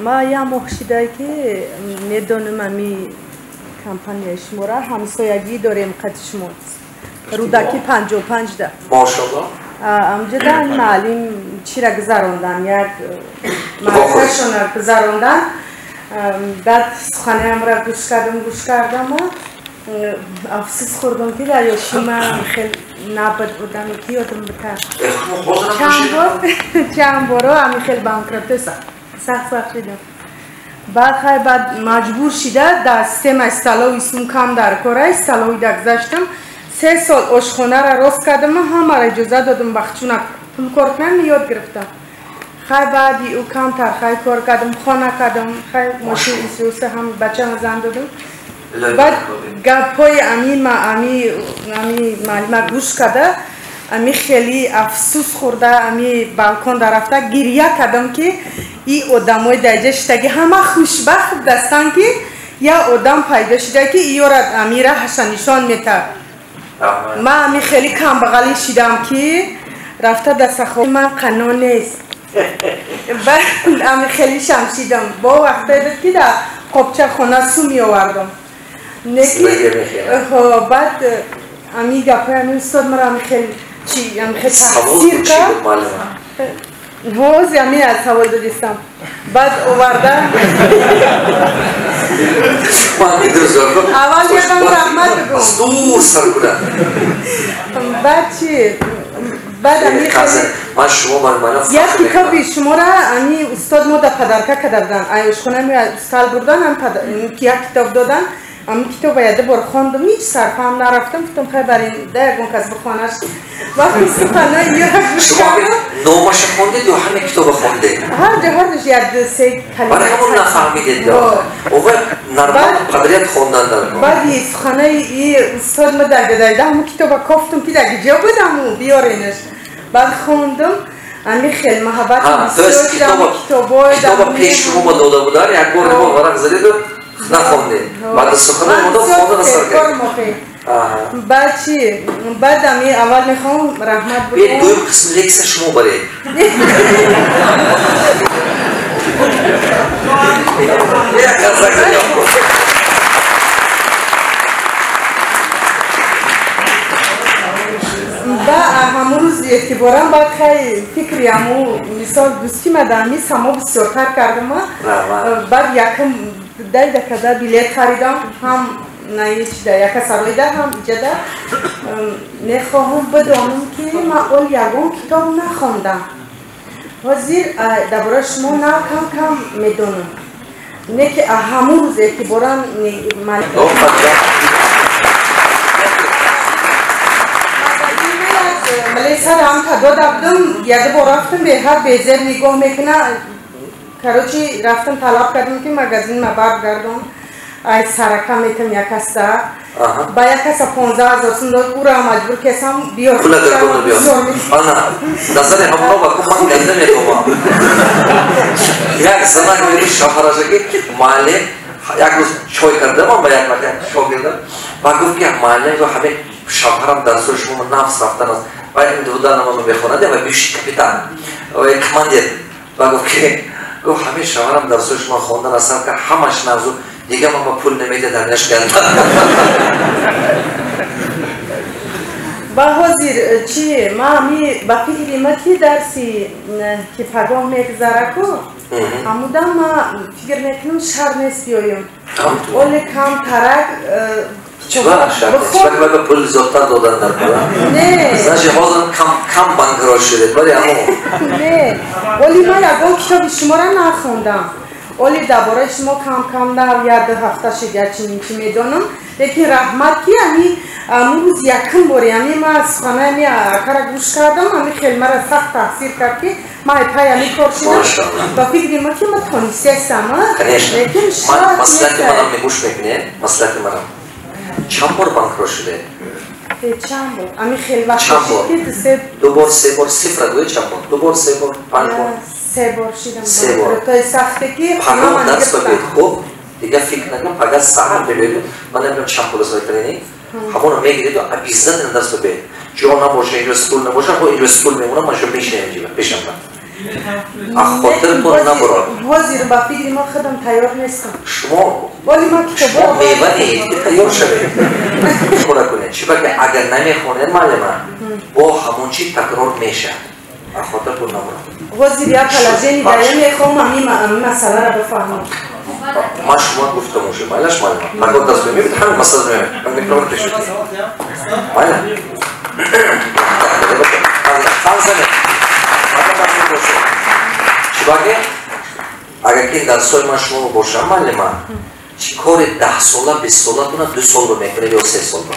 Ма як моҳ шида ки медонам ами компанияи шуморо, ҳамсоягӣ дорем қати шумо. Рӯдаки 55 да. Мошалло. Амҷода маълим чира гузарондан, як маъракашона гузарондан. Баъд суханаямро гӯш кардам, афсӯс хӯрдам ки дар ёши ман хел набуд одаме ки ёдам бита. Чанд боро ами хел банкротӣ сахт сахт шидам. Баъд хай баъд маҷбур шида дар системаи столовый сум кам дар кора столовый да гузаштам. 3 сол ошхонаро рост кардам, ҳамаро иҷоза додам бахчуна пул кор кунам, ёд гирифтам. Хай баъди ӯ камтар хай кор кардам, хона кардам, хай мошин исуса ҳам бачама зан додам. Баъд гапҳои ами маълима гӯш карда, ами хеле афсӯс хӯрда, ами балкон да рафта гирья кардам ки и одамои даҷа шидаги ҳама хушбахт дастанд ки як одам пайдо шида ки иёра ами раҳаша нишон метавад. Ман ами хеле камбағалӣ шидам ки рафта дастахо ман қано нест. Баъд ами хеле шамшидам. Бо вақтое буд ки дар қобча хона су меовардам. Неки баъд ами гапҳои ами устод маро ами хел чи ами хел таъсир кард. Ҳози ами аз савол додистам. Баъд оварда аввал якам раҳмат бигӯм. Дур сар кунад. Баъд чи баъд ами ман шумо ман як китоби шуморо ами устод мо да падарка карда буданд. Ай ошхона ми стал бурдан, ам як китоб додан. Ами китоба яде бор хондам, ҳеҷ сарфаҳм нарафтам, гуфтам хай бар ин да ягон кас бихонаш. Вақти суханои ёра гӯш кардам. Номаша хондед ё ҳама китоба хондед? Ҳар ҷо ҳар як ду се калима. Барои ҳамон нафаҳмидед. Ова нормал қадрияти хондан дар кор. Баъди суханои и устод ма дар гадайда ҳамун китоба кофтум ки дар ҷо будаму биёренаш. Баъд хондам, ами хел маҳаббатам бисёр шудам китобои китоба пеш шумо дода будан, як бор мо варақ задеду нахондед. Баъд суханои одам хонда сар кард. Баъд чи? Баъд ами аввал мехоҳам раҳмат бигӯям. Дуюм қисм лексия шумо баред. Ба ҳамун рӯз эътиборам баъд хай фикри ҳаму мисол дӯстӣ ма дар ҳами само бисёртар кардама. Баъд якум дайда када билет харидам, ҳам наичда яка сароида, ҳам иҷада. Мехоҳам бидонам ки ман ол ягон китоб нахондам. Ҳозир дар бораи шумо на кам кам медонам. Не ки ҳамун рӯз эътиборам сар ҳам та дода будам, яде бор рафтам, беҳад безеб нигоҳ мекуна. Короче, рафтам талаб кардам ки магазин ма баргардон. Ай сарака метам як каса. Ба як каса 15 000 сум дод, ура маҷбур кесам биёр. Пула гардон биёр. Ана, назари ҳамро ба ку ман газда метавонам. Як занак мери шафаражаки маълим як рӯз чой кардам, ба як вақт шогирдам. Ба гуфт ки маълим ро ҳаме шавҳарам дарсои шумо нафс рафтан аст. Ва индивидуал намозо мехонад, ва биши капитан, ва командир. Ва гуфт ки гуфт ҳаме шавҳарам дарсои шумо хондан аст, ҳамаш навзу дига ман ба пул намедиҳад, дар нашкардам. Ба ҳозир чи ма ами ба фикри ма ки дарси ки пагоҳ мегузараку, ҳамудам ма фикр мекунам шар нест биёем. Оле камтарак Чува шар нест? Чува ки пул зиёдтар додан дар кора? Не. Значит, ҳозир кам банкрот шудед, вале ҳамо. Не. Оли ман ягон китоби шуморо нахондам. Оли дар бораи шумо кам-кам дар як ду ҳафта шуд, як чунин чи медонам. Лекин раҳмат ки ами ҳамун рӯз якум бори ами ман суханои ами акара гӯш кардам, ами хел мара сахт таъсир кард ки ман пай ами кор шудам. Ба фикри ма ки ман тонистаам, лекин ман маслиҳати манам мегӯш мекунед, маслиҳати манам. Чанд бор банкрот шудед? Чанд бор? Ами хел вақт шуд ки ду се ду бор, се бор, цифра гӯед чанд бор? Ду бор, се бор, панҷ бор? Се бор шидам. Се бор. Тои сахте ки пагоҳ дарс бигӯед, хуб? Дигар фикр накун, пагоҳ саҳар мебиёед, ман намедонам чанд пул сарф кардед, ҳамонро мегиред, обязательно дарс бигӯед. Ҷо набоша, инҷо стул набоша, хо инҷо стул мемонам, ман шо мешинам инҷо, пешам. А хотиртон набурад. Ҳозир ба фикри ман худам тайёр нестам. Шумо вале ман шумо мева неед ки тайёр шавед. Кора кунед. Чиба ки агар намехонед, муаллима, бо ҳамон чи такрор мешавад. А хотиртон набурад. Ҳозир як положение дая мехоҳам ҳамин масъаларо бифаҳмам. Ман шумо гуфтам уже, майлаш, муаллима. Такрор даст мебинед, ҳамин масъала меояд. Ман микрофон пеш майла. Хан занед. Чибаке агар ки дарсои ман шумо бошам, муаллима, чӣ кори 10 сола, 20 солатона 2 солро мекунед ё 3 солро.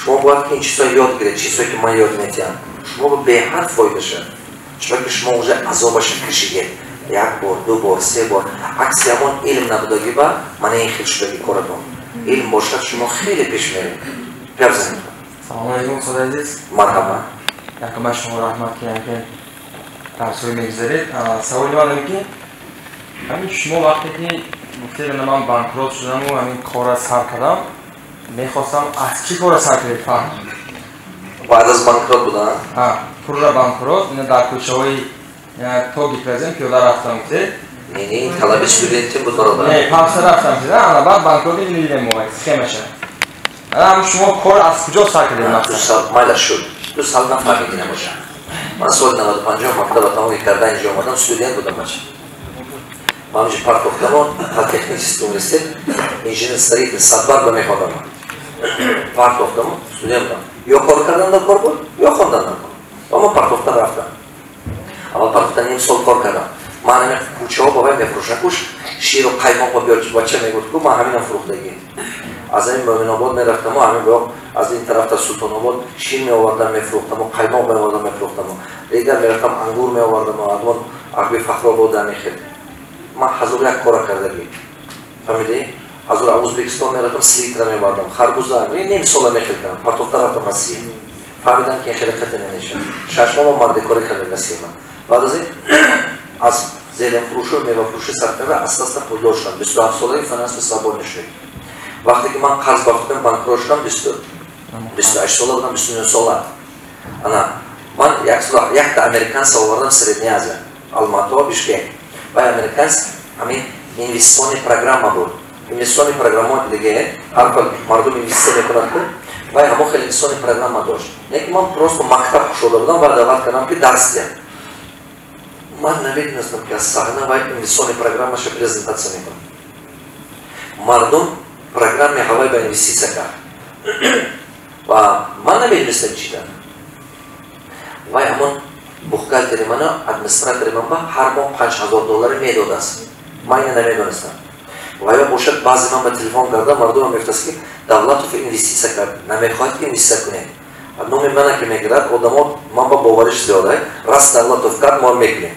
Шумо бояд ки ин чизҳо ёд гиред, чизҳое ки ман ёд метиҳам. Шумо беҳад фоида шад. Чунки шумо уже азобаша кашидед. Як бор, ду бор, се бор. Акси ҳамон илм набудагӣ ба мана ин хел шудаги коратон. Илм бошад, шумо хеле пеш меред. Гап занед. Салому алейкум, устоди азиз. Марҳаба. Якума шумо раҳмат, ки яке дарсҳои мегузаред. Саволи ман ин ки ҳамин шумо вақте ки гуфтед, ман банкрот шудаму ҳамин корра сар кардам, мехостам аз чӣ корра сар кардед, фаҳм. Баъд аз банкрот будан? Пурра банкрот, ина дар кӯчаҳои то Гипрозем пиёда рафтам, гуфтед. Не, талаби студенти буд, бародар. Не, памса рафтам, ана баъд банкроти дидем мо схемаша. Ана шумо кор аз куҷо сар кардед? 2 сол майла шуд. 2 сол нафаҳмидӣ набошам. Ман соли 95 мактаба тамоми карда инҷо омадам, студент будам, бача. Ман инҷо партохтамо политехнический университет, инженер строитель садбар ба мехондам. Партохтамо, студент будам. Ё кор кардан дар кор буд, ё хондан дар кор. Ва ман партохта рафтам. Аввал партохта ним сол кор кардам. Ман ҳамин кӯчаҳо ба вай мефурӯшам, куш ширу қаймоқ ба биёр, бача мегуфт, ку ман ҳаминам фурӯхтагӣ. Аз ҳамин Мӯминобод мерафтаму ҳамин бо аз ин тараф та Султонобод шир меовардам, мефурӯхтаму, қаймоқ меовардам, мефурӯхтаму. Дигар мерафтам, ангур меовардаму, адмон ақби Фахробод ҳамин хел. Ман ҳазору як кора кардагӣ. Фаҳмидӣ? Ҳазор Ӯзбекистон мерафтам, селитра меовардам, харбуза, ним сола мехел кардам. Партохта рафтам Россия. Фаҳмидам, ки ин хеле қатъи намешавад. 6 моҳ мардикорӣ кардам Россия. Баъд аз ин аз зеленфурӯшу мевафурӯшӣ сар карда, аста аста пулдор шудам. 27 солаги финансово свободный шудем. Вақте ки ман қарз бахтам, банкрот шудам, 28 сола будам, 29 сола. Ана ман як сол якта американца овардам, Средняя Азия, Алмато, Бишкек. Вай американц ҳамин инвестиционный программа буд. Инвестиционный программа диге, ҳар хел мардум инвеститсия мекунад ку, вай ҳамон хел инвестиционный программа дошт. Не ки ман просто мактаб кушода будам ва даъват кардам, ки дарс диҳам. Ман намедонистам, ки аз саҳна вай инвестиционный программаша презентатсия мекунад. Мардум программе ҳавай ба инвеститсия кард ва ман намедонистам чӣ дар. Вай ҳамон бухгалтери мана, администратори ман ба ҳар моҳ 5000 доллари медодааст. Ман ина намедонистам. Ва ё бошад, баъзе ман ба телефон карда мардумам мегуфтааст, ки Давлатов инвеститсия кард, намехоҳад, ки инвеститсия кунед. Номи мана ки мегирад, одамо ман ба бовариш зиёда, раз Давлатов кард, мо мекунем.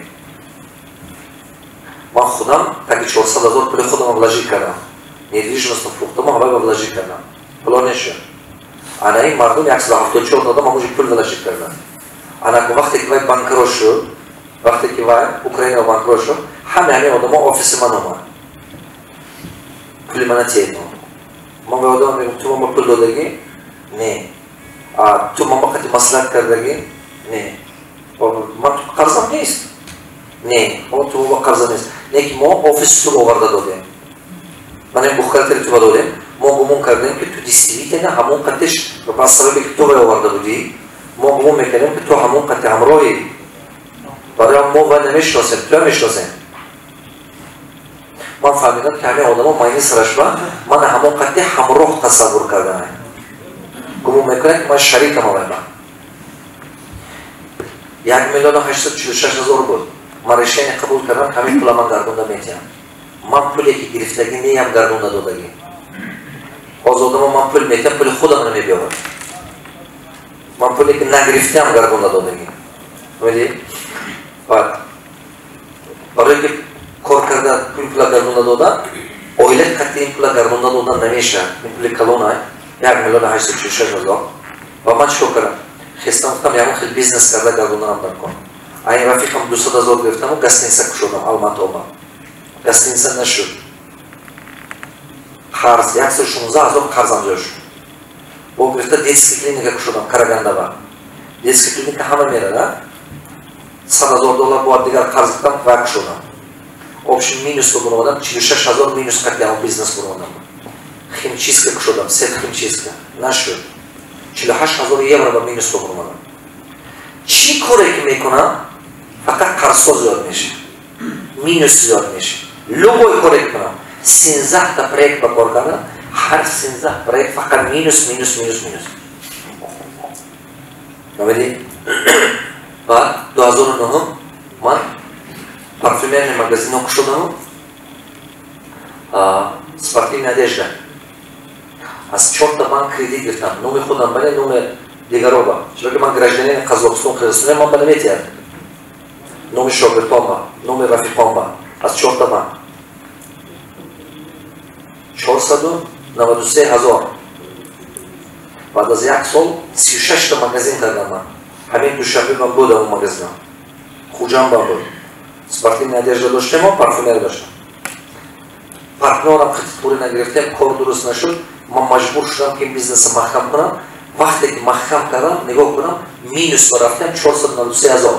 Ман худам таги 400 000 пули худам вложить кардам, недвижимость фурӯхтам, ҳавай ба вложить кардам, пуло нешуд. Ана ин мардум 174 одам ҳамонҷо пул вложить карданд. Ана вақте ки вай банкрот шуд, вақте ки вай Украина банкрот шуд, ҳаме ҳамин одамо офиси ман омад, пули мана тиедно. Ман ба одам мегӯм: ту ман ба пул додагӣ? Не. Ту ман ба қати маслиҳат кардагӣ? Не. Ман ту қарзам нест? Не. Ту ба қарзам нест, не ки мо офиси ту оварда додем, ман бухгалтери ту ба додем. Мо гумон кардем, ки ту действительно ҳамон қатиш, ба сабабе ки ту вай оварда будӣ, мо гумон мекардем, ки ту ҳамон қати ҳамроҳӣ. Барои мо вай намешиносем, туя мешиносем. Ман фаҳмидам, ки ҳамин одамо майни сарашба ман ҳамон қати ҳамроҳ тасаввур кардаам, гумон мекунад, ки ман шарикам авайба. 1 846 000 буд. Ман решение қабул кардам, ки ҳамин пула ман гардонда метиҳам. Ман пуле ки гирифтагӣ неям, гардонда додагӣ. Ҳозир одамо ман пул метиҳам, пули худам намебиёрам. Ман пуле ки нагирифтаам, гардонда додагӣ. Фаҳмидӣ? Баъд барое ки кор карда пул пула гардонда дода, оила қатъи ин пула гардонда додан намешавад. Ин пули калона, 1 846 000. Ва ман чикор кардам? Хестам, гуфтам, ягон хел бизнес карда гардондаам дар кор. Айн рафиқам 200 000 гирифтаму гостиница кушодам Алматоба. Гостиница нашуд. Қарз 116 000 қарзам зиёд шуд. Бо гирифта детский клиника кушодам Карагандаба. Детский клиника ҳама мерада. 100 000 доллар бояд дигар қарз гирифтам ва кушодам. Общий минус буромадам, 46 000 минус қатиам бизнес буромадам. Химчистка кушодам, сет химчистка нашуд, 48 000 евро ба минус буромадам. Чӣ коре ки мекунам, фақат қарзҳо зиёд мешавад, минус зиёд мешавад. Любой коре ки кунам, 13-та проект ба кор кардам, ҳар 13 проект фақат минус, минус, минус, минус. Фаҳмидӣ? Баъд 2009 ман парфюмерный магазинҳо кушодаму спортивная одежда. Аз чорта банк кредит гирифтам, номи худам бале, номи дигароба, чунки ман гражданини Қазоқистон, Қирғизистон, ман ба наметиҳад, номи шогирдонба, номи рафиқонба. Аз чорта банк 493 000. Баъд аз як сол 36-та магазин кардам ман. Ҳамин Душанбе ман будам, он магазинам Хуҷандам буд. Спортивная одежда доштем, парфюмер доштам. Партнёрам пули нагирифтем, кор дуруст нашуд. Ман маҷбур шудам, ки бизнеса маҳкам кунам. Вақте ки маҳкам кардам, нигоҳ кунам, минус ба рафтем 493 000.